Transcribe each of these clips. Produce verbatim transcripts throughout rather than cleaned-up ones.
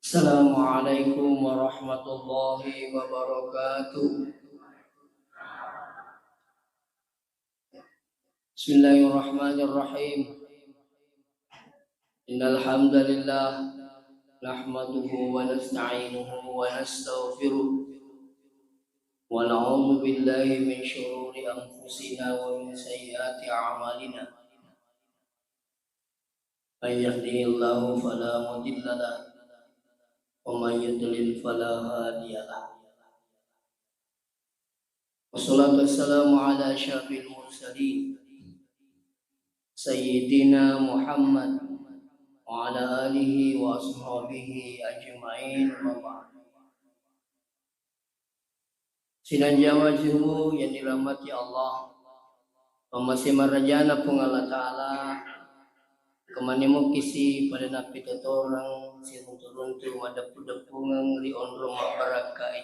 Assalamualaikum warahmatullahi wabarakatuh. Bismillahirrahmanirrahim. Innal hamdalillah, nahmaduhu wa nasta'inuhu wa nastaghfiruh, wa na'udzu billahi min syururi anfusina wa min sayyiati a'malina. Man yahdihillahu fala mudilla lah, wa man yudlil fala hadiya lah. Wassalatu wassalamu ala asyrafil mursalin, Sayyidina Muhammad wa ala alihi wa ashabihi ajma'in, wa ba'd. Sidang jamaah subuh yang dirahmati Allah, pamase marajana Puang Allah Ta'ala, kemane mukkisi pada nappitotoreng siruntu-runtu madeppu-deppungeng ri onrong mabbarakkai.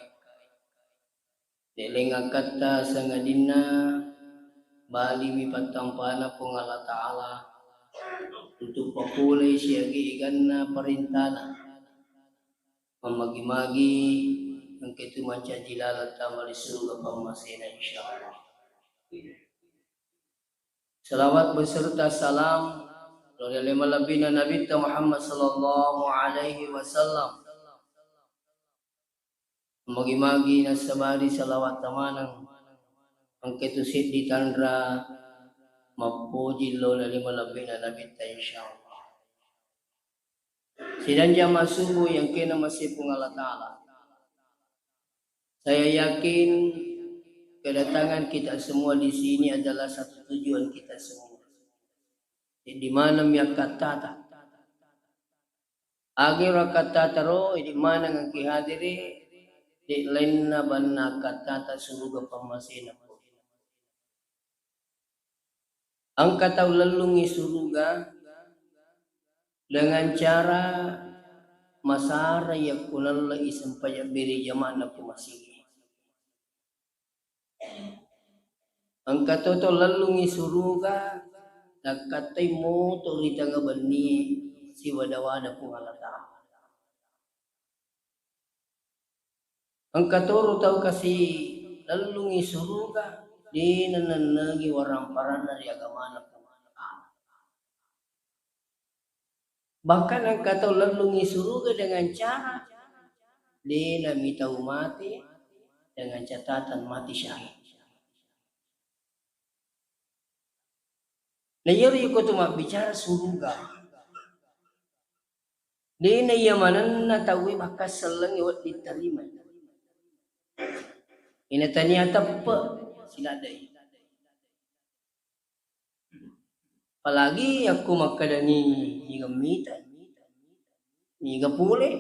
De'leng akkatta sangadinna baliwi pattampana Puang Allah Ta'ala untuk papolei siaga eganna parentana. Mammagi-magi engka tu mancaji laleng tama ri suruga pammasena, insyaallah. Salawat beserta salam ri ale malebbina Nabitta Muhammad sallallahu alaihi wasallam. Magi-magi nassabari salawat tamaneng engka tu seddi tanra mappoji lao ri ale malebbina Nabitta, insyaallah. Sidang jamaah subuh yang kena masih Puang Allah Ta'ala. Saya yakin kedatangan kita semua di sini adalah satu tujuan kita semua. Di mana mi akkattata? Agero akkattata ro, di mana engki hadiri, di lainna banna akkattata suruga pammasena. Engka tau lellungngi suruga dengan cara masara yakko nalle'i sempajang bere jama'na ko masigi. Engka to tau lellungngi suruga nakkattai moto ri tengnga benni siwada-wada Puang Allah Ta'ala. Engka toro tau kasi lellungngi suruga, de' nanennengi waramparanna ri agamana Puang Allah Ta'ala. Bahkan engka tau lellungngi suruga dengan cara de' namitau mate dengan catatan mati syahid. Na iyaro iko tu mabbicara suruga. De' na iya manenna tauwe makkassellengngi wedding tarimai. Ina tania teppe' siladdai. Apalagi yakko makkedani niga mita, niga pole.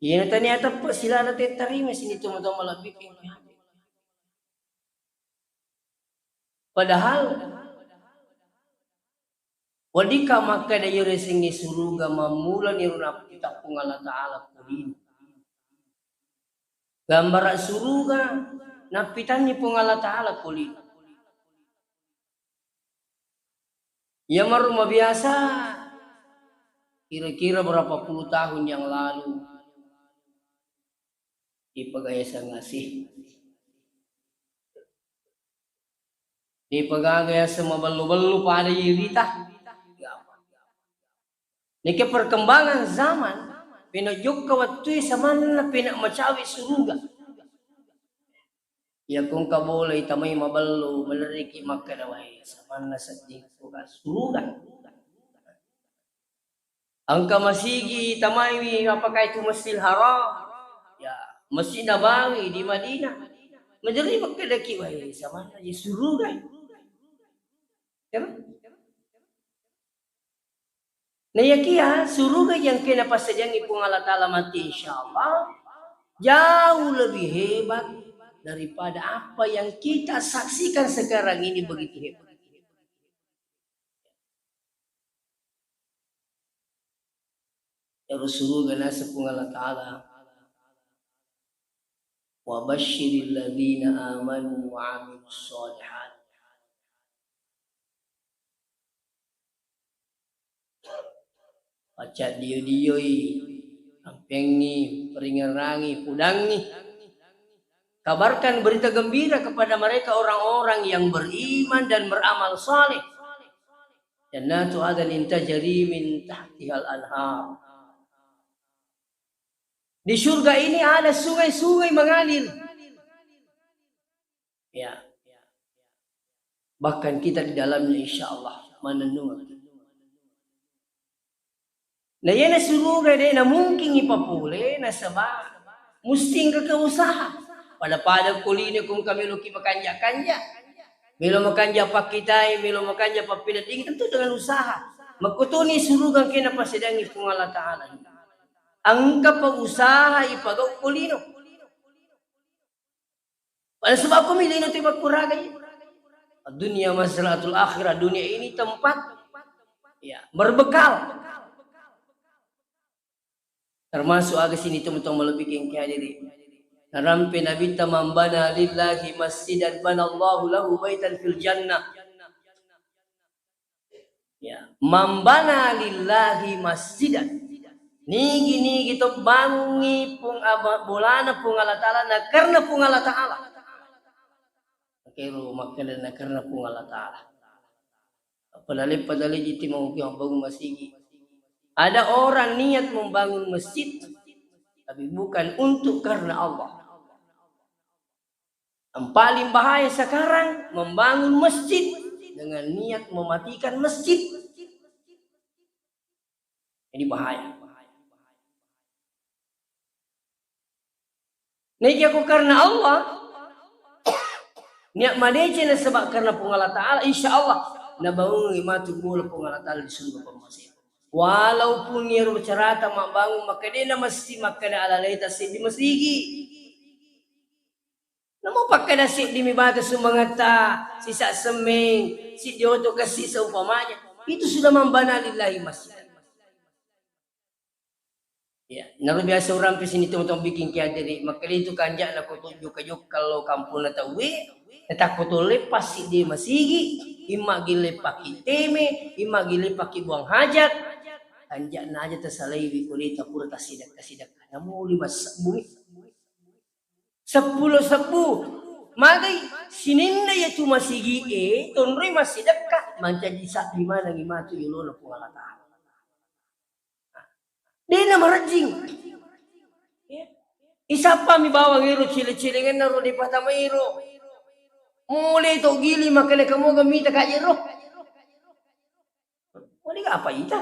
Iyana tania teppe' silana tettarima sini tomatoa malebbi. Padahal weddikka makkeda iyaro yasengnge suruga mammulani ro nappita Puang Allah Ta'ala ko lino. Gambara suruga nappitanni Puang Allah Ta'ala ko lino. Iya maru mabiasa, kira-kira berapa puluh tahun yang lalu, ipegaya sengasi. Ipegaya sema bellu-bellu pada irita. Neke perkembangan zaman, pina jokka wettue samanna pina macawe suruga. Iya ko engka bola itamai mabellu, malerriki makkeda, "Wae, samanna sedding ko suruga." Engka masigi tamaiwi, apakah itu Masjidil Haram? Ya, Masjid Nabawi di Madinah. Maderri makkedaki, "Wae, samanna je suruga." Ya. Nayakia suruga yang kena passadiangi Puang Allah Ta'ala mati, insya Allah jauh lebih hebat daripada apa yang kita saksikan sekarang ini begitu hebat. Ero suruga naseng Puang Allah Ta'ala, "Wa basyiril ladzina amanu wa amilus shalihat." Pacca dio-dioi, ampengi, peringerangi, pudangi. Kabarkan berita gembira kepada mereka orang-orang yang beriman dan beramal saleh. Jannatu adnin tajri min tahtihal anhar. Di surga ini ada sungai-sungai mengalir. Ya. Bahkan kita di dalamnya, insya Allah, manennungeng. Na iyana suruga de' namungkin ipapole, nasaba musti engka ke usaha. Pada-pada ko lino ko engka meloki makanja-kanja. Melo makanja pakkitai, melo makanja pappeneddingi, tentu dengan usaha. Makkotoni suruga engka napasedangi Puang Allah Ta'ala. Engka pa usaha ipagau ko lino. Pada sebab ko milino tu makkuragai. Dunia mazra'atul akhirah, dunia ini tempat, ya, berbekal. Termasuk aga sini teman-teman lebih kengke hadiri. Narampe Nabitta, "Man bana lillahi masjidan banallahu lahu baitan fil jannah." Ya, "Man bana lillahi masjidan." Nigi-nigi to bangungi Puang Aba-, bolana Puang Allah Ta'ala, na karena Puang Allah Ta'ala. Makero makkeda na karena Puang Allah Ta'ala. Apa dalle-, padalleji ti mau ki mabbangung masigi. Ada orang niat membangun masjid, tapi bukan untuk karena Allah. Yang paling bahaya sekarang membangun masjid dengan niat mematikan masjid. Ini bahaya. Niki aku karena Allah, niat madeceng nasaba karena Puang Allah Ta'ala, insya Allah nabangungi matu bola Puang Allah Ta'ala di surga pammasena. Walaupun iyaro carata mabbangung, makkeda na mesti makkeda alaleta seddi masigi. Namo pakkeda seddi mi batu sumbangatta, sisa semmeng, seddi oto kessi seumpamanya, itu sudah man bana lillahi masjid. Ya, naro biasa urang pe sini tong-tong bikin kiaderi, makkeda itu kanja'na ko tu jokka-jokka lo kamponna tauwe, natakko to leppassi de masigi, imma gille paki teme, imma gille paki buang hajat, kanja'na aja tasalaiwi ko de tapura tassidekka-sidekka. Namuli massebbu. Seppulo sebbu. Magai sininna iya tu masigi e, tonroi massidekka, mancaji sabbi manengi matu yolona Puang Allah Ta'ala. Dena marejjing. Ya. Isappa mi bawang ero cile-cilengenna ro dipatama ero. Mole to gili makkeda kamoga mita kajero. Mole apa ita?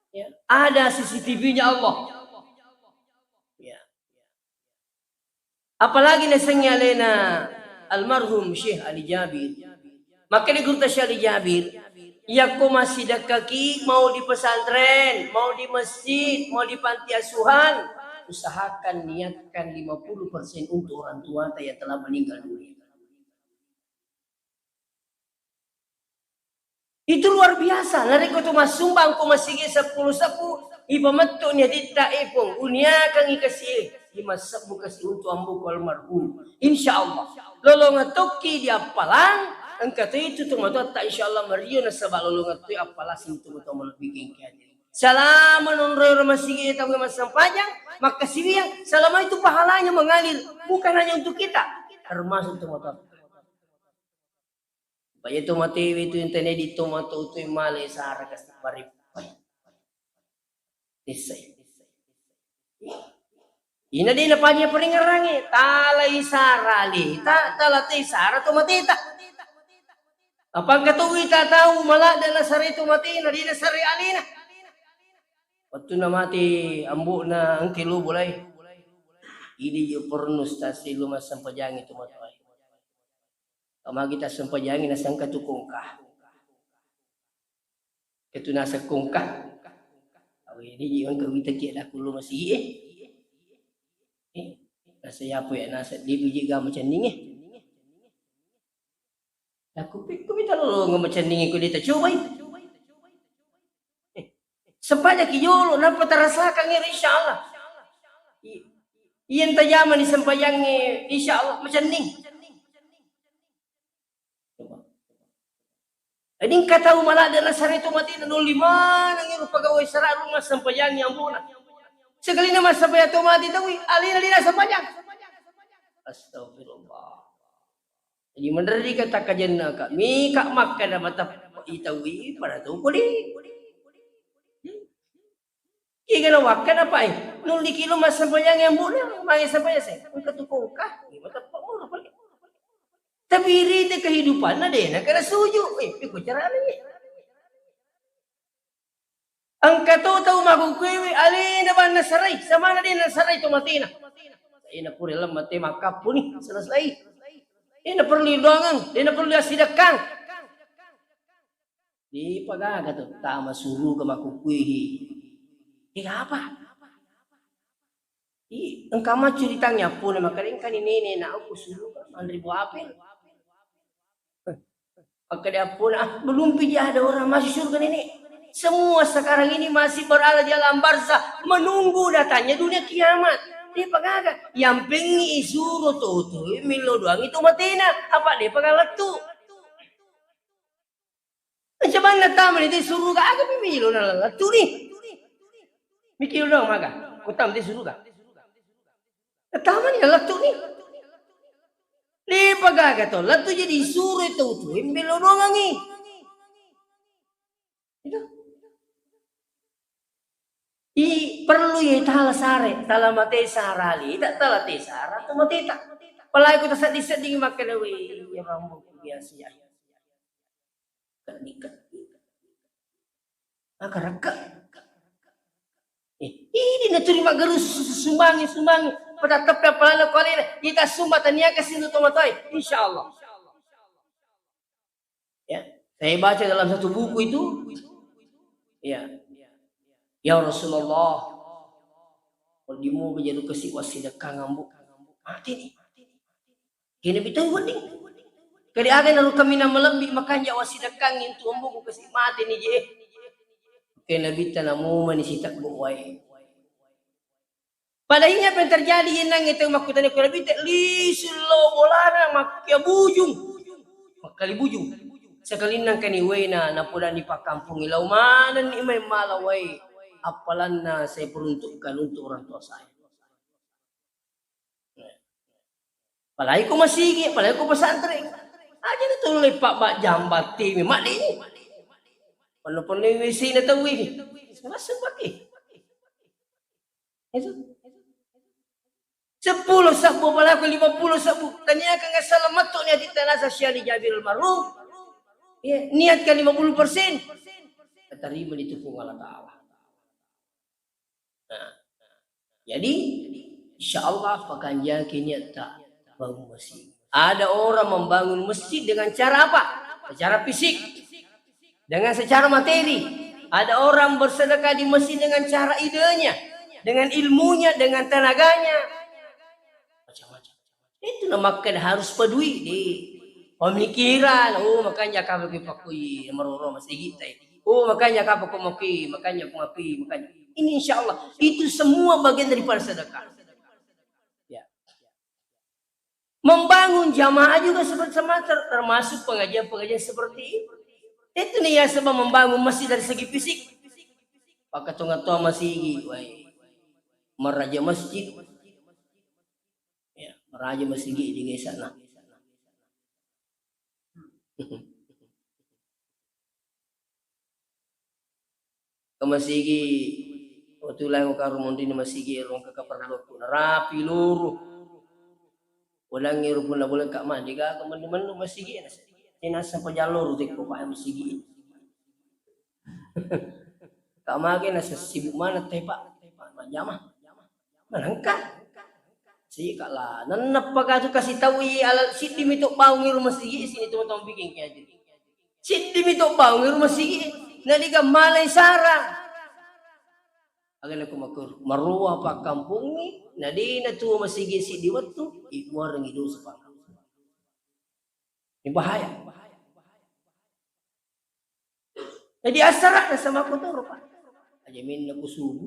Ya. Ada C C T V-nya Allah. Ya. Apalagi nasengngi alena almarhum Syekh Ali Jabir. Makkeda gurutta Syekh Ali Jabir, iyakko massidekkaki mau di pesantren, mau di masjid, mau di panti asuhan, usahakan niatkan lima puluh persen untuk orang tuata yang telah meninggal dunia. Itu luar biasa. Narekko tu massumbang ko masigi seppulo sebbu, ipametto ni haditta, "E Puang, uniakangi kasi e, lima sebbu kasi untuk amboku almarhum." Insya Allah, lolongeng tokki di appalang, engka to itu tomatoatta, insya Allah mario nasaba lolongeng toi appalang sining tomatoa malebbi kengke hadirin. Salama nonroi ro masigi e tauwe massempajang, makkasiwiang, salama itu pahalanya mengalir, bukan hanya untuk kita, termasuk tomatoa. Baja to matewe tu intene di to mato tu male sara kasi bareppai. Nissai. Ina de napanya peringerangi, talai sara lita, tala tei sara to mateta. Apangka to wita tau maladde nasare to matena, de nasare alena. Wettunna mate ambo'na engke lo bolai. Idi je porno stasi lo massempajangi to matoai. Kamagi tassempajangi nasengka tu kongka. Ketu naseng kongka. Awe, ini ji engka wita ki ada kulo masih e. Eh, nasa yapo ya nasa dia biji gama cening e. Aku pikku mita lo gama cening e ku dia cobai. Eh, sempajaki jolo, nappa tarasakan ero, insya Allah. I-, iya tajamani sempajangnge, insya Allah, macenning. Coba. Jadi engka tau maladde' nasare to matena, nolli maneng ero pegawai sara' ro massempajangngi ambo'na. Sekalina massempajang to mate taue, alena de' nassempajang. Astagfirullah. Jadi menrerika takkajennaka, mika makkeda mateppe'i taue, pada to kodi. Ega nawakkana, Pak, eh? Nulliki lo massempajangngi ambo'na, magi sempajang se. Engka tu kongka, iya mateppe' moro pale. Tapi irite kehidupanna de' nakkeda suju. Eh, piko carana, eh? Engka to tau makkukkuewe alena bang nasarai, samana de' nasarai to matena. Alena pura lam mate makkappuni, selesai. De' naperlu doangeng, de' naperlu assidekkang. De'pa gaga to tama suruga makkukkuehi. Ega apa? Ih, engka macuritangngi appona makkeda engkani nene' na aku suruga manre buah apel. Makkeda appona, ah, belum pi ada orang masuk surga, Nenek. Semua sekarang ini masih berada di alam barzah, menunggu datangnya dunia kiamat. De'pa gaga, yampengngi isuro to totoe millau doangngi to matena, apa' de'pa gaga lettu. Coba natamani te suruga, aga pi milo na lettu ni. Mikir dong maga, kutama te suruga. Natamani na lettu ni. De'pa gaga to lettu, jadi isuro tau totoe millau doangngi. Itu. I perlu ye tala sare, tala mate sara aleta, tala te sara to mateta. Apalagi ko tasedding-sedding makkeda, "Weh, iya mammu biasa ya." Keddi-keddi. Maka rekka. Eh, ini naturi maggeru sumbangi, sumbangi. Patatteppa apalagi ko alena, kita sumba tania kasih to matoe, insyaallah. Ya, saya baca dalam satu buku itu, ya, ya Rasulullah, wedding muga jalu kasi wassidekkang ambo', mate ni. Kene bitau wedding. Kali aga naru kaminang malebbi makanja' wassidekkang intu ambo'ku kasi mate ni je. Kene bitta namumani sitebbu wae. Pada ingat apa yang terjadi, yenang itu makkutani ku Nabitta, lisu lao bolana makkia bujung. Makkali bujung. Sekalinna kani waena, napodani pakkampungi, lao manenni mai mala wae. Appalanna saya peruntukkan untuk orang tua saya. Apalagi ko masigi, apalagi ko pesantren. Aja ni tulle pabba jambatte mi madde ni. Penuh-penuh W C na tau ini. Langsung pakai. Itu. Seppulo sabbu, apalagi lima puluh sabbu. Taniakan asal matto ni ati tanasa syali Jabir Maruf. Ya, niatkan lima puluh persen. Terima di tukung Allah Ta'ala. Nah, jadi, insya Allah pakanjaki niatta bangun masjid. Ada orang membangun masjid dengan cara apa? Secara fisik, dengan secara materi. Ada orang bersedekah di masjid dengan cara idenya, dengan ilmunya, dengan tenaganya. Macam-macam. Itu na makkeda harus peduli di pemikiran. Oh, makanja' kapang ko pakkoi maroro masigi te. Oh, makanja' kapang ko makkoi, makanja' ko makkoi, makanja'. Ini insya Allah itu semua bagian daripada sedekah. Ya. Membangun jamaah juga seperti sama ter-, termasuk pengajian-pengajian seperti ini. Itu nih ya sebab membangun masjid dari segi fisik. Pakkatonga-tonga masigi, wai. Maraja masjid. Ya, maraja masigi di desa na. Ke masigi, wettu laing ko karu monri na masigi ero engka kaparelluku narapi loro. Wedangngi ero punna bolekka mandi gaga mennu-mennu masigi na. Tenasa pajalloro tekko pa masigi. Ka mage na sibuk maneng te, Pak. Pak, majjama. Manengka. Sika la. Nenneppa katu kasi tau i ala siddi mi to baung ero masigi sini to tong bikin kiaji. Siddi mi to baung ero masigi. Na diga malai sara. Aga nako makur. Marua pakkampungi. Na dina tu masigi siddi wettu. Ikuarengi dosa pakkampung. Ini bahaya. Jadi asara na sama kotoro, Pak. Aja minna ku subuh.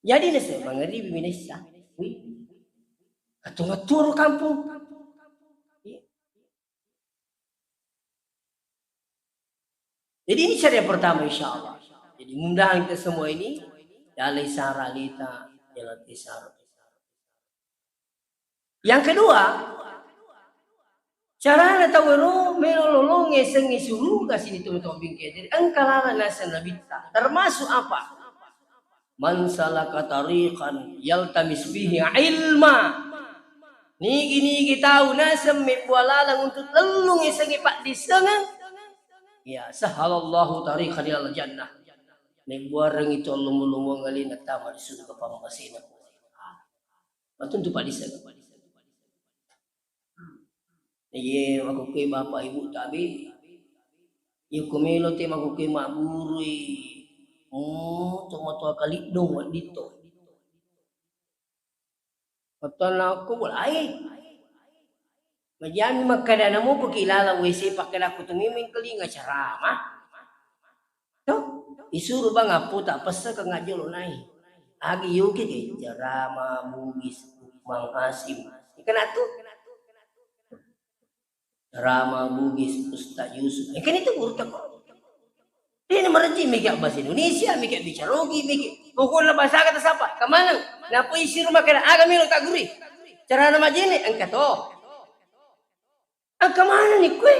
Jadi nasa mangaribi minessa. Wih. Katunga turu kampung. Iya. Jadi ini cara yang pertama, insya Allah. Jadi mudah-mudahan kita semua ini laleng sara aleta, laleng sara. Yang kedua, carana tau ero melo lolong esengngi suruga sining tomatoa bingke. Jadi engka lalang naseng Nabitta. Termasuk apa? Man salaka tariqan yaltamis fihi ilma. Nigi-nigi tau naseng mebbuang lalang untuk tellung esengngi paddissengeng. Ya, sahhalallahu tariqan ilal jannah. Mebbuarengngi to lomo-lomo alena tama ri suruga pammasena. Matuntu paddissengeng. Iye, makkukkuwe bapak ibu tabe. Iye, ko melo te makkukkuwe maggurui. Oh, tomatoa kaliddong wedding to. Mattuanna ko bolai. Majami makkeda namuko ki lalang W C pakkedakku tu memeng kelinga ceramah. To, isuru bang appu tak pesseng ke ngajolo nai. Agi yuki ke ceramah Bugis Mang Asim. Kena tu. Ceramah Bugis Ustaz Yusuf. Eh, kan itu guru tako. Dia ini merejim mikir bahasa Indonesia, mikir bicara logi, mikir. Pokoknya bahasa kata siapa? Kemana? Napa isi rumah kena? Aga melo tak gurui. Cara nama jene, engka to. Engka mana nih kue?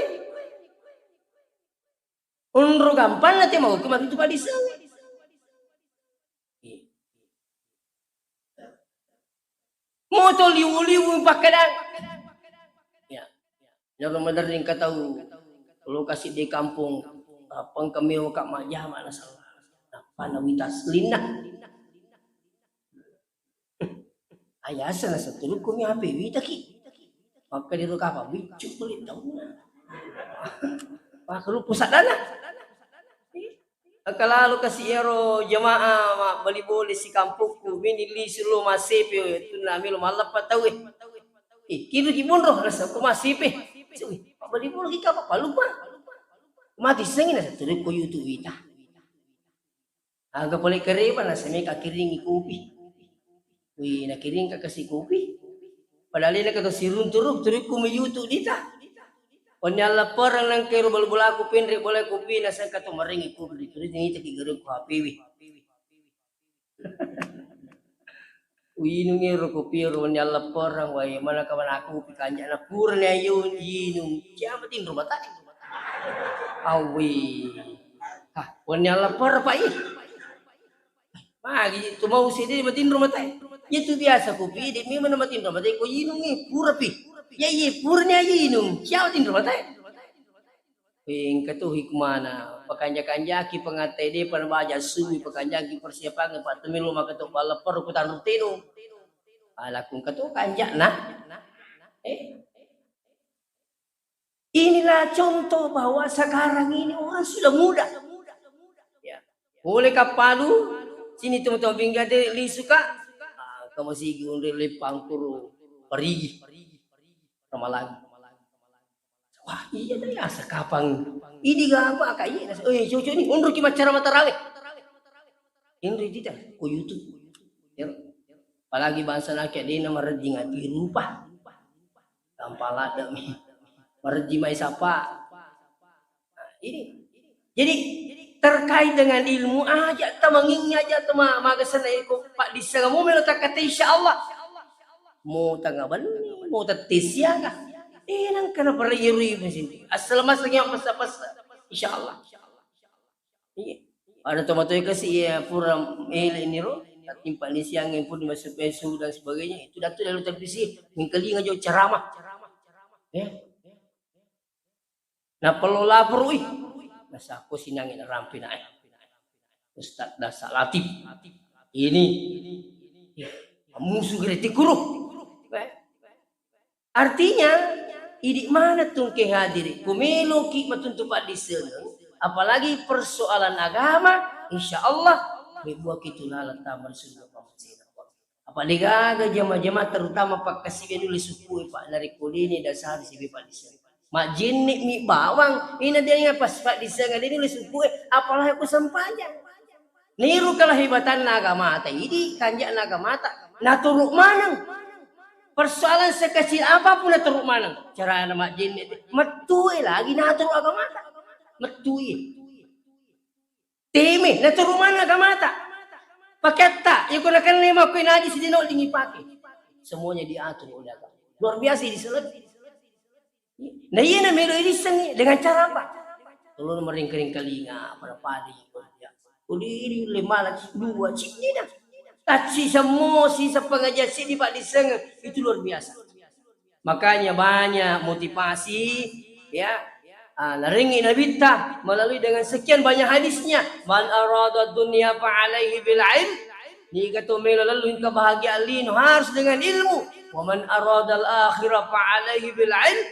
Onro gampang nanti mau ke matu pada. Moto liwu-liwu pakkedang. Ya. Jaro maderring ka tau lokasi di kampung, apa engka mewa ka majjama nasaba. Nappa nawita sellinna. Ayasa nasaba turukku mi H P wita ki. Makka diro kapa biccu kulit tauna. Maka lupu sadana. Engka lalo kasi iyaro jamaah mabbali bola sikampokku, mini lisu lo massepe, tunna melo malleppa tauwe. Eh, kiru ki monro, rasa ko massepe. Sui, mabbali bola ki kapa palupa. Mati sengi nasa terus ko YouTube wita. Aga pole kereba nasa meka kiringi kopi. Wih, nakiringka kasi kopi. Padahal ini kata sirunturuk, turukku mi YouTube dita. Wenni allappereng nangkero bal-, bolaku penre bolai kopi, nasengka to marengi kopi, terus nitaki gareng ko H P wi. Uinungi ro kopi ro wenni allappereng, wai mana kawan aku kopi kanjak na pura ni ayo inung. Siapa tinro mata? Awi. Hah, wenni allappereng, Pak, ih. Magi tu mau sedih matinro matae. Iya tu biasa kopi, de memang matinro matae ko inung eh, pura pi. Ya iya, pura ni aja inung. Siapa tinro matae? Eh, engka tu hikmana. Pakanja-kanjaki pengatai de pada baja sui, pakanjaki persiapan, pak temelo maka tu bala perlu ku tanru tenu. Alakung engka tu kanja nah. Eh, Inilah contoh bahwa sekarang ini orang sudah muda. Ya. Boleh kappalu, sini teman-teman bingga de lisuka. Ah, kamu sigi unde lepang kuru perigi. Ramalang. Wah, iya deh, asa kapang. Ini gak apa, kak, iya. Eh, cocok nih, undur ki macara mata rawe. Inri tidak, ku YouTube. Ya. Apalagi bangsa laki dena marejing ati rupa. Gampang ladde mi. Marejji mai sapa. Nah, ini. Jadi, terkait dengan ilmu aja, tamangingi aja, tama-, magasana iko, Pak, disengamo melo takkata, insya Allah. Mau tangga benni, mau tette siaga. Eh, nang kena perlu iru-iru sini. Asal masanya pesa-pesa. Insya Allah. Iya. Ada tomatoe kasi iya pura ele ini ro, timpa ni siang yang pun masuk pesu dan sebagainya. Itu datu lalu televisi, mengkelinga jo ceramah. Ya. Nah, perlu lapor, wih. Masa aku sinangin rampi naik. Ustaz Dasa Latif. Ini. Ya. Musuh gere tikuru. Eh. Artinya, idi mana tungke hadiri, ku meloki matuntu paddissengeng, apalagi persoalan agama, insya Allah, mebbuaki tu laleng tama ri surga pammasena. Apa degaga jama-jama, terutama pakkasiwiang dulu suku, Pak, narekko dene dasar sibi paddissengeng. Majjenne mi bawang, ina dia pas paddissengeng dene suku, apalagi ku sempajang. Niru kalahebatanna agamata idi, kanja'na agamata, naturu maneng. Persoalan sekecil apapun naturu maneng. Carana majjenne, mettue lagi naturu agamata. Mettue. Eme, naturu maneng agamata. Pakeatta, iko nakenna makkoi najis, de' nawedding ipake. Semuanya diatur oleh agama. Luar biasa ini selesai. Nah, iya na melo irissengngi dengan cara apa? Tolong meringkering kalinga, pada-pada iko dia. Kodi ini lemala dua cicci dah. Taci semua sisa pengajian sini Pak Diseng itu luar biasa. Makanya banyak motivasi, ya. Ah, narengngi Nabitta melalui dengan sekian banyak hadisnya. "Man arada dunya fa alaihi bil ilm." Niga to melo lellung kebahagiaan lino harus dengan ilmu. "Wa man aradal akhirah fa alaihi bil ilm."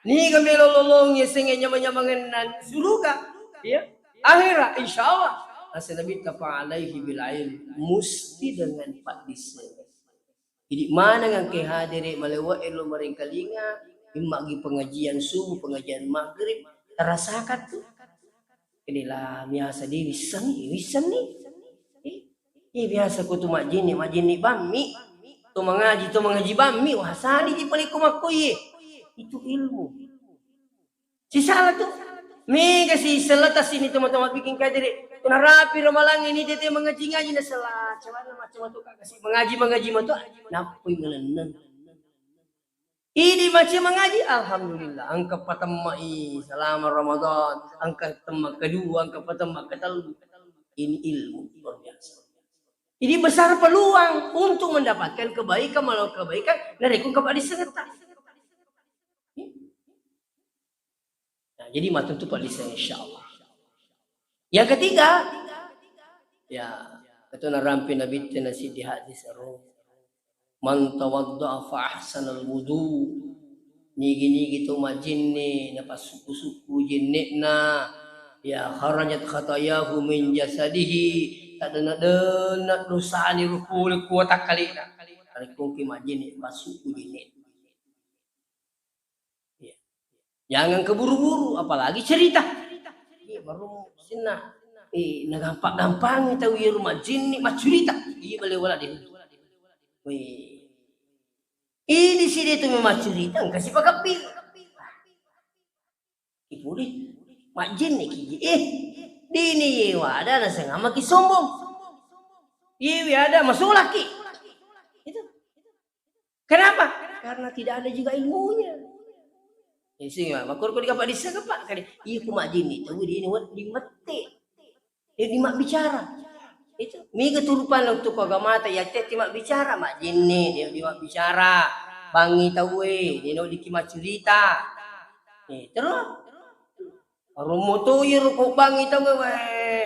Niga melo lolong ya senge nyamang-nyamangenna suruga, ya. Akhirat, insya Allah. Asa Nabitta fa alaihi bil ilm. Mesti dengan Pak Diseng. Idi maneng engka hadere malewe elo maringkalinga, imma gi pengajian subuh, pengajian maghrib, terasakan tu. Ini lah biasa di wisseng, wisseng ni. Eh, eh, biasa ko tu majjinni, majjinni bammi. Tu mangaji, tu mangaji bammi, wah sadi di paling ko makkoye. Itu ilmu. Sisala tu. Mega si selata sini teman-teman bikin kadiri. Kuna rapi ramalang ini tete mengaji-ngaji na sela. Cuman macam tu kak kasi mengaji-mengaji matu. Napui menenang. Ini macam mengaji, alhamdulillah. Angka patemma i selama Ramadan, angka temma kedua, angka patemma ketelu. Ini ilmu luar biasa. Ini besar peluang untuk mendapatkan kebaikan, melakukan kebaikan. Narekko kepada serta. Nah, jadi matuntu Pak Lisa, insya Allah. Yang ketiga, ya, kata narampi Nabi tena sidi hadis ro. "Man tawadda'a fa ahsanal wudu." Nigi-nigi tu majinni napasukku-sukku jinnikna, ya, kharajat khatayahu min jasadihi. Tadena-dena dosani rupuli kuwa takkalina. Rekko ki majinni pasukku jinnikna. Iya. Jangan keburu-buru, apalagi cerita. Iya, baru sinna. Eh, nagampang-gampangi tau iya rumah jinni maccurita. Iya, bale wala deh. Weh. Ini sih dia tu memang cerita, engka si pakabbi. Ipuli, majinni ki. Eh, dini ye wada nasengama ki sombong. Iwi ada masulaki. Itu. Kenapa? Karena tidak ada juga ilmunya. Ya, sih, Pak. Makkur ko dikapa dissa, Pak? Kali, iya, ku majinni, tahu di ini, di mette. Dia di mabbicara. Itu. Miga tu rupanna tu ko agamata, ya, teti mabbicara, majinni, dia di mabbicara. Bangi tauwe, dia no diki maccurita. Eh, terus? Romo to iyaro ko bangi tauwe, weh.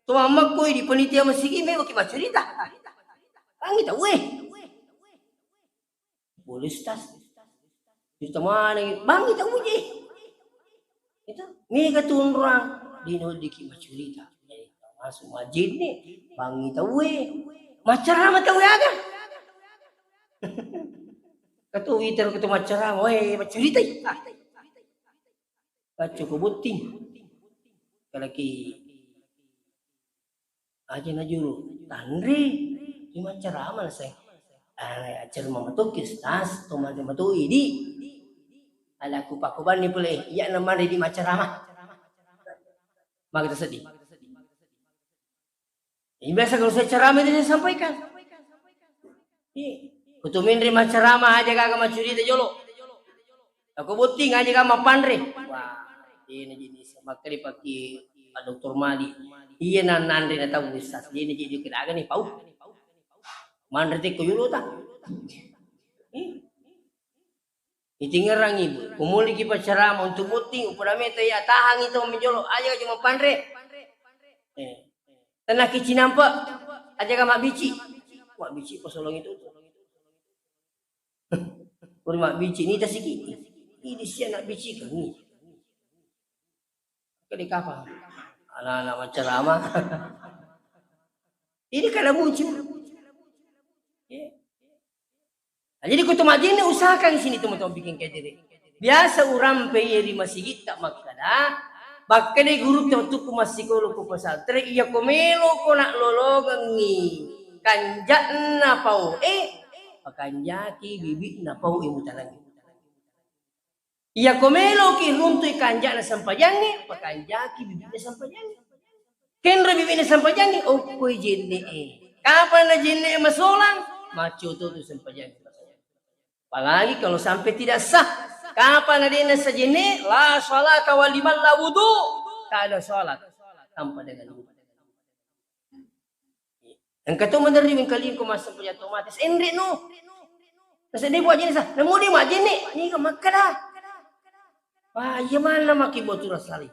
To mammekko di panitia masigi, memang ki maccurita. Bangi tauwe. Boleh, Ustaz. Cerita mana? Bangi tauwe je. Itu, mega tunrang. Dino diki maccurita. Jadi, masuk majinni, bangi tauwe. Maccarama tauwe aga. Katu witer katu maccarama, weh, maccurita. Pacco ko botting. Kalaki aja najuru tanre, di maccarama naseng. Eh, ajar mama toki, Ustaz, to mate matoi di. Ada aku pakobanni pole, iya namare di maccarama. Maka sedih. Ini biasa kalau saya ceramah itu saya sampaikan. Iya. Kutu menre maccarama aja kagak maccurita jolo. Aku botting aja kagak mappanre. Wah, ini jadi makanya pakai Pak Doktor Mali. Iya nan nanre na tahu, Ustaz. Ini jadi kira aga nih pau. Manre teko jolo ta. Iya. Itingerang ibu, kumuliki paccarama untuk botting, upada meta iya tahangi to menjolo, aja cuma panre. Eh. Tenaki cinampe, aja ka mabbici. Mabbici pasolong itu. Uri mabbici, ini tasiki. Ini sia nak bici kami. Kede kapang. Anak-anak maccarama. Ini kada muncul. Ya. Nah, jadi kutu majinni usahakan sini teman-teman bikin kayak gini. Biasa urampe iya di masigi tak makkada, bakkede guru tu ku massikolo ku pesantren, iya ko melo ko nak lologengi kanjakna pau e, pakanjaki bibikna pau e mutanangi. Iya ko meloki runtui kanja'na sempajangnge, pakanjaki bibikna sempajangnge. Kenro bibi'na sempajangnge, okkoi jenne'e. Kapang na jenne'e masolang, maccoto tu sempajangnge. Apalagi kalau sampai tidak sah. Kapang na de'na sah jenne'e, la salata wa liman la wudu. Tak ada salat tanpa dengan wudu. Engka to maderri mengkalinga ko massempajang otomatis. Enre no. Naseng de' majjenne sah. Namo de' majjenne. Niga makkeda. Wah, iya manna maki botu rasali.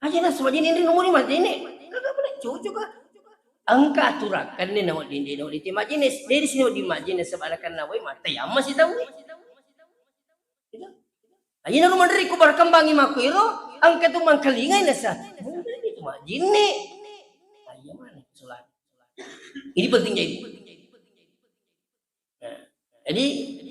Aja na semajjenne enre namo de' majjenne. Kagak boleh cocok ah. Engka aturan kan ne nawa dende nawa dite majjenne. Dari sini di majjenne sebab kan nawai mata yamma si tahu. Gitu. Aja na rumah dari ku berkembangi maku iro. Engka tu mangkalingai nasa. Itu majjenne. Aja mana sulat. Ini pentingnya ini. Nah, jadi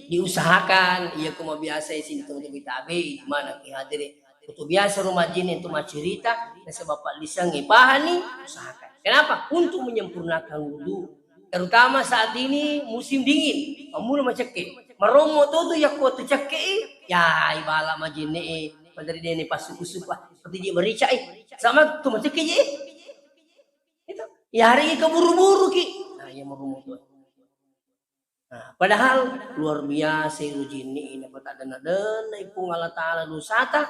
diusahakan, iya ko mabiasa sini tong tu kita abe, di mana ki hadiri. Untuk biasa rumah jin itu macurita, nasaba Pak Lisang, eh, pahani, usahakan. Kenapa? Untuk menyempurnakan wudu. Terutama saat ini musim dingin, mamula macekke. Maromo tu tu yakko tu cekke, ya ibala majinne, eh, padari dene pasuku-suku, ah, seperti dia merica, eh. Sama tu macekke je, eh. Itu. Ya hari ini keburu-buru ki. Nah, iya maromo tu. Nah, padahal luar biasa iro jinni ini, apa tak denna-denna Puang Allah Ta'ala dosata,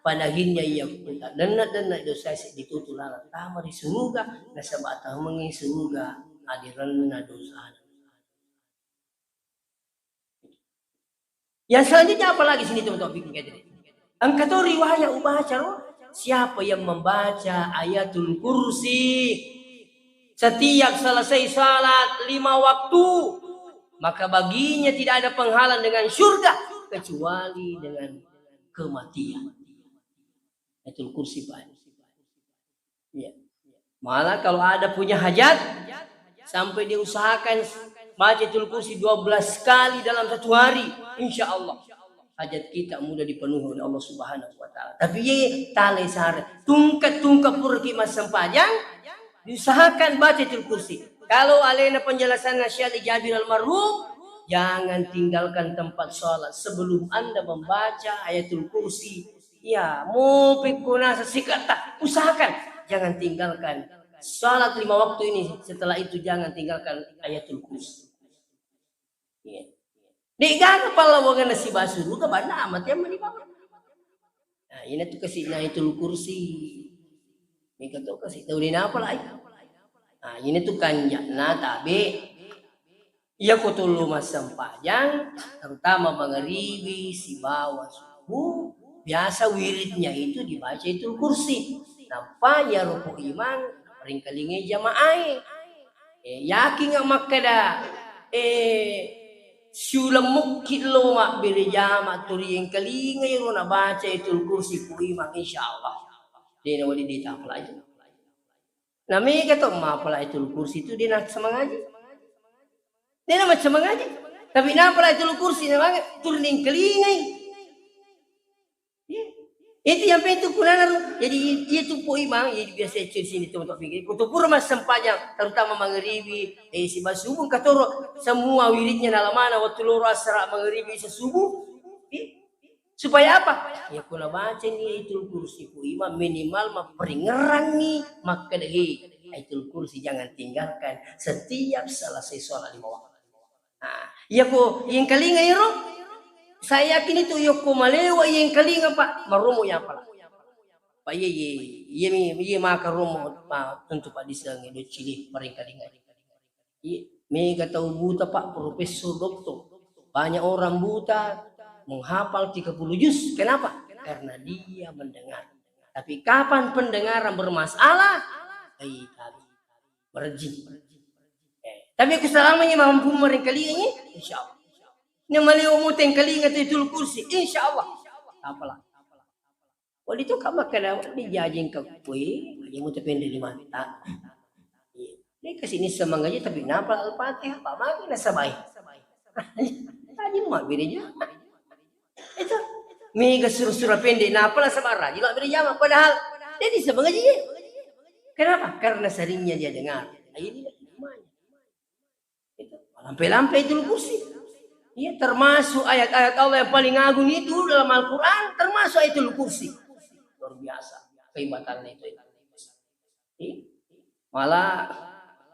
pada akhirnya iya ku tak denna-denna dosa si ditutu lalang tama di suruga, nasaba tau mengi suruga adirenna dosa. Yang selanjutnya apa lagi sini teman-teman bikin kayak tadi? Engka to riwayat ubaca ro, siapa yang membaca Ayatul Kursi setiap selesai salat lima waktu, maka baginya tidak ada penghalang dengan surga kecuali dengan kematian. Ayatul Kursi, Pak. Iya. Malah kalau ada punya hajat, sampai diusahakan baca Ayatul Kursi dua belas kali dalam satu hari, insya Allah hajat kita mudah dipenuhi oleh Allah Subhanahu wa Ta'ala. Tapi ye tale sare, tungkat-tungkat purki massempajang, diusahakan baca Ayatul Kursi. Kalau alena penjelasan Syekh Ali Jabir almarhum, jangan tinggalkan tempat sholat sebelum Anda membaca Ayatul Kursi. Iya, mopi ko nasa siketta, usahakan jangan tinggalkan salat lima waktu ini, setelah itu jangan tinggalkan Ayatul Kursi. Iya. De'gaga pallawangenna sibawa suruga, banna amatiang mani bawang. Nah, ina tu kasi Ayatul Kursi. Mega to kasi tau de' napalai. Nah, ina tu kanja'na tabe. Iya ko tullu massempajang, terutama mangaribi sibawa subuh, biasa wiridnya itu dibaca Ayatul Kursi. Nappa iyaro ko imang ringkalingai jamaae. Eh, yakin makkeda, eh, siuleng mukki lo mabbere jama turi engkalingai ro nabaca Ayatul Kursi ko imang, insya Allah. De' nawali de' tapalai. Na mega to mapala Ayatul Kursi tu de' nassemangaji. De' namacca mangaji. Tapi napala Ayatul Kursi na mage turun engkalingai. Iya. Itu yang penting kunana ro. Jadi iya tu po imang, jadi biasa di sini teman-teman pikir. Kutu pura massempajang, terutama mangaribi, eh, sibawa subuh katoro semua wiridnya nalamana waktu loro asara mangaribi isa subuh. Iya. Supaya apa? Ya, ko nabacani Ayatul Kursi ku imang, minimal mapparingngerangngi makkeda, "He, Ayatul Kursi jangan tinggalkan setiap selesai sholat lima waktu." Nah, iya ko engkalinga iro, saya yakin itu iya ko malewa iya engkalinga, Pak, maromo iya pala. Pak, iya, iya, iya, mi, iya maka romo, Pak, tentu Pak disengi docili paringkalinga. Iya, mega tau buta, Pak, profesor, doktor. Banyak orang buta menghafal tiga puluh juz. Kenapa? Karena dia mendengar. Tapi kapan pendengaran bermasalah, eh, tadi merejing. Eh, tapi aku selamanya mampu meringkalingi, insya Allah. Ini maliwa muteng kalinga tu Ayatul Kursi, insya Allah. Apalah. Wali tu ka makkeda, "Dijajing ka kue, aja mu tapende limatta." Iya. Dia kasih ini semangat aja, tapi napa Al-Fatihah, Pak, magi nasabai. Tadi mau beda aja. Itu. Mega suruh-suruh pendek, napa lah sama rajin lah beda jama. Padahal, dia di semangat aja. Kenapa? Karena seringnya dia dengar. Nah, ini namanya. Itu, lampe-lampe Ayatul Kursi. Iya, termasuk ayat-ayat Allah yang paling agung itu dalam Al-Quran, termasuk Ayatul Kursi. Luar biasa kehebatannya itu. Malah,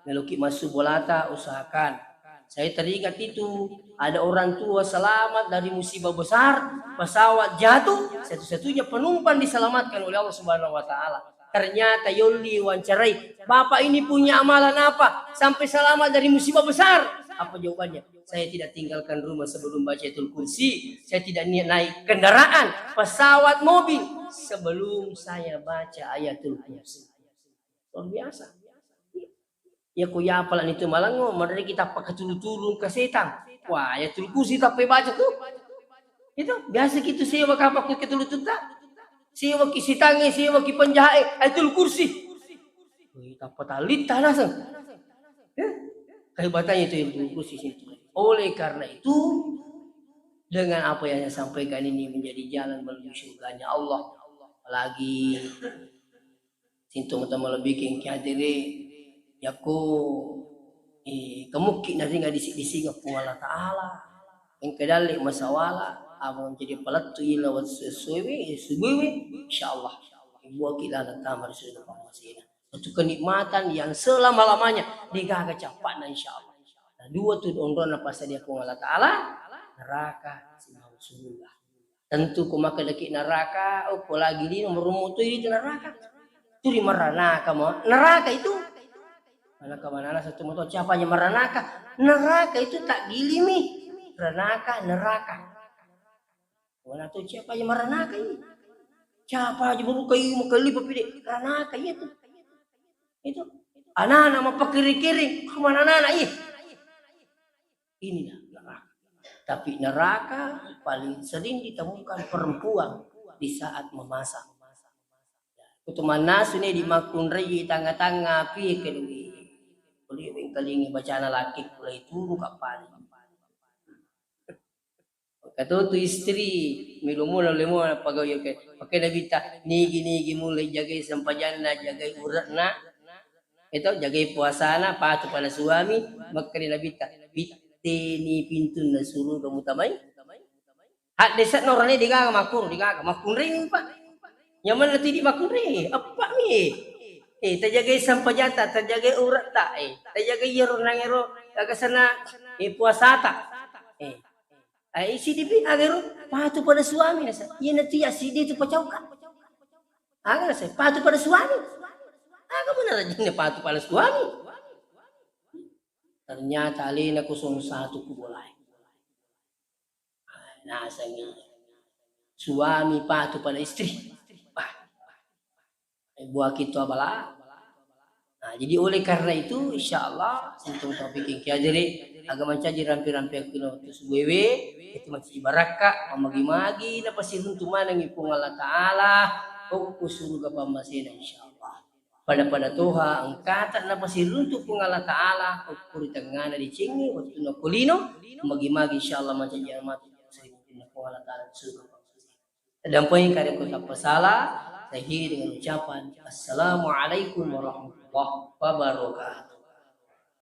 meloki masuk bolata, usahakan. Saya teringat itu, ada orang tua selamat dari musibah besar, pesawat jatuh, satu-satunya penumpang diselamatkan oleh Allah Subhanahu wa Ta'ala. Ternyata yolli wawancarai, "Bapak ini punya amalan apa sampai selamat dari musibah besar?" Apa jawabannya? "Saya tidak tinggalkan rumah sebelum baca Ayatul Kursi. Saya tidak niat naik kendaraan, pesawat, mobil sebelum saya baca Ayatul Kursi." Luar biasa. Ya, ko yapala nitu malengngo, maderri kita pakkatulu-tulu ke setang. Wah, Ayatul Kursi tappa baca tu. Itu biasa kitu sewa kapang ko ketulu-tutta. Sewa ki sitangnge, sewa ki penjahae, Ayatul Kursi. Wih, tappa talitta naseng. Ya? Hebatnya itu Ayatul Kursi situ. Oleh karena itu, dengan apa yang saya sampaikan ini menjadi jalan menuju surganya Allah. Apalagi Sinto mata malebbi kengki hadere, yakko, eh, kemukki naringa disi-disingeng Puang Allah Ta'ala. Engka dalle masawala, apa menjadi palettu ila wassuesuewe, subuewe, insyaallah. Ibuaki laleng tama ri surga pammasena. Satu kenikmatan yang selama-lamanya degaga cappa'na, insyaallah. Nah, dua tu onronna passadia Puang Allah Ta'ala, neraka sibawa surga. Tentu ko makkedaki neraka, oh, ko lagi lino, marummu to itu neraka. Tu ri maranaka mo, neraka itu. Manaka manana satu moto, siapa aja maranaka? Neraka itu tak gilimi. Ranaka, neraka. Mana tu siapa aja maranaka ini? Siapa aja buruka iu makelli papide? Ranaka iya tu. Itu. Anak-anak mau pakiring-kiring, mana anak iya? Inilah neraka. Tapi neraka paling sering ditemukan perempuan di saat memasak. Kutu mannasu ni di makkunrai tangnga-tangnga api kedui. Boleh wengkalingi bacana laki kulai turu kapali. Katutu istri, melo mula lemo pagau yoke. Pakai Nabitta, nigi-nigi mulai jagai sempajanna, jagai uratna. Itu jagai puasana, patu pada suami, makkeda Nabitta, "Bitteni pintunna suruga mutamai." Haddese'na orane degaga makkuro, degaga makkunrai, Pak. Nyamanna tidi makkunrai, eppa mi. Eh, tajagai sampajata, tajagai uratta, eh, tajagai iyaro nangero, gagasana, eh, puasata. Eh, Ai, sidipi agaro patu pada suami nasa. Iya natu ya sidi tu pacauka. Aga nasa patu pada suami. Aga benar aja patu pada suami. Ternyata alena kosong satu kubolai. Nasangi suami patu pada istri. Wah. Buah kitu abala. Nah, jadi oleh karena itu, insya Allah, sentuh topik yang kiajari, aga mancaji rampi-rampi akino tu subuewe, itu mancaji barakka, mamagi-magi, napasiruntu manengi Puang Allah Ta'ala, okko suruga pammasena, insya Allah. Pada-pada toha, engkata napasiruntu Puang Allah Ta'ala, okko ri tengngana dicengi, waktu nakolino, magi-magi, insya Allah, mancaji amatu, Puang Allah Ta'ala, suruga pammasena. Dampeng kare ko tappa sala, saya akhiri dengan ucapan, "Assalamualaikum warahmatullahi wabarakatuh."